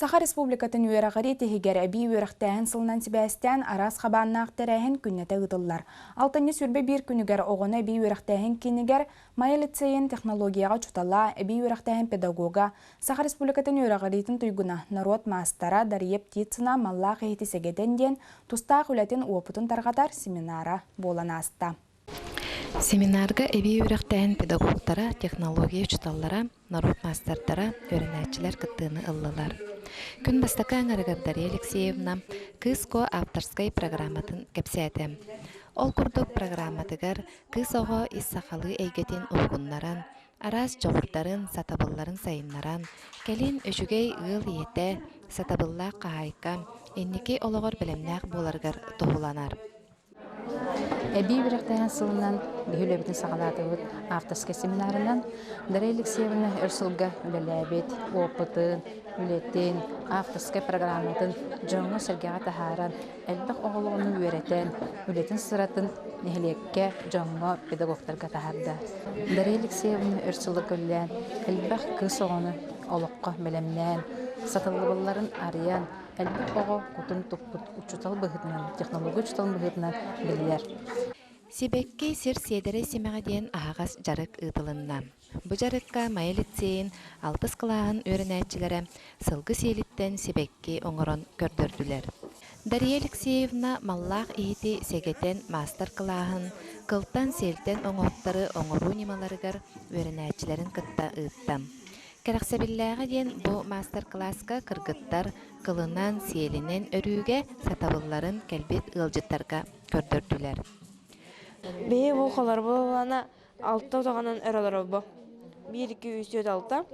Саха Республикатын үөрэҕирии тиһигэр эбии үөрэхтээһин сылынан сибээстээн араас хабааннаах тэрээһин күннэтэ ыытыллар. Алтынньы 21 күнүгэр оҕону эбии үөрэхтээһин киинигэр Майа лицейин технологияҕа учуутала, эбии үөрэхтээһин педагога, Саха Республикатын үөрэҕириитин туйгуна, норуот маастара Дария Птицына Маллаах иһити сэгэтэн диэн тустаах үлэтин уопутун тарҕатар семинара буолан ааста. Семинарга эбии үөрэхтээһин педагогтара, технология учууталлара, норуот маастардара, үөрэнээччилэр кыттыыны ыллылар. Күн бастакы аҥарыгар Дария Алексеевна Кыыс Куо авторскай программатын кэпсээтэ. Ол курдук программатыгар кыыс оҕо ис сахалыы эйгэтин уһугуннаран, араас дьоҕурдарын, сатабылларын сайыннаран, кэлин үчүгэй ыал ийэтэ, сатабыллаах хаһаайка, инники олоҕор бэлэмнээх буоларыгар туһуланар. Эбии үөрэхтээһин сылынан биһи үлэбитин саҕалаатыбыт авторскай семинарынан. Дария Алексеевна өр сылга үлэлээбит опытын, үлэтин, авторскай программатын дьоҥҥо-сэргэҕэ таһааран, элбэх оҕолону үөрэтэн, үлэтин сыратын нэһилиэккэ, дьоҥҥо, педагогтарга таһаарда. Дария Алексеевна өр сылларга үлэлээн, элбэх кыыс оҕону олоххо бэлэмнээн, саталлыбылларын арыйан, элбэх оҕо кутун туппут учуутал быһыытынан, технология учууталын быһыытынан биллэр. Сибэкки сир сиэдэрэй симэҕэ диэн аһаҕас дьарык ыытылынна. Бу дьарыкка Майа лицейин алтыс кылааһын үөрэнээччилэрэ сылгы сиэлиттэн сибэкки оҥорон көрдөрдүлэр. Дария Алексеевна маллаах иһити сэгэтэн маастар-кылааһын кылтан-сиэлтэн оҥоһуктары оҥоруу ньымаларыгар үөрэнээччилэрин кытта ыытта. Кэрэхсэбиллээҕэ диэн бу маастар-кылааска кыргыттар кылынан, сиэлинэн өрүүгэ сатабылларын кэлбит ыалдьыттарга көрдөрдүлэр. Биһи бу холорбу алта утаҕынан өр олоробо. Биир, икки, үс, түөрт, алта.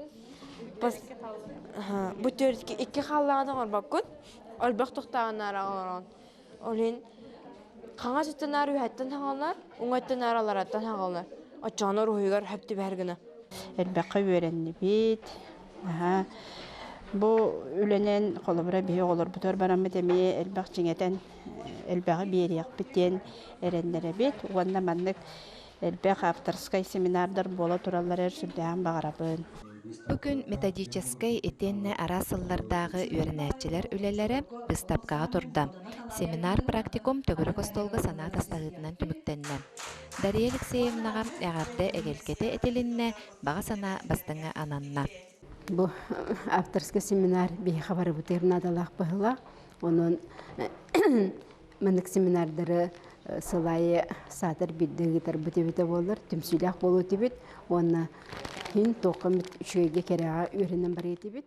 Бу түөрт икки хааллаҕына оҥорбоккун. Өлбөх тохтааҕыннаара оҥороҕун. Ол иһин хаҥас өттүн аар үөһэттэн хаҥаллар, уҥа өттүн аар аллараттан хаҥаллар. Оччоҕуна уруһуйугар хөп түбэһэр гына. Элбэххэ үөрэннибит. Аһа. Бу үлэнэн холобура биһи оҕолорбутугар бараммыт эмиэ элбэх чиҥэтэн элбэҕи биэриэхпит диэн эрэннэрэбит уонна маннык элбэх авторскай семинардар буола тураллар сүрдээҕин баҕарабын. Бу күн методическай итиэннэ араас сыллардааҕы үөрэнээччилэр үлэлэрэ быыстапкаҕа турда. Семинар-практикум төгүрүк остуолга санаа атастаһыытынан түмүктэннэ. Дария Алексеевнаҕа эҕэрдэ эгэлгэтэ этилиннэ, баҕа санаа бастыҥа ананна. Бу авторскай семинар биһиэхэ барыбытыгар наадалаах быһыылаах. Онон маннык семинардары сыл аайы саатар биирдэ ыытарбыт эбитэ буоллар, түмсүүлээх буолуо этибит уонна иһин туохха эмит үчүгэйгэ кэрэҕэ үөрэнэн барыа этибит.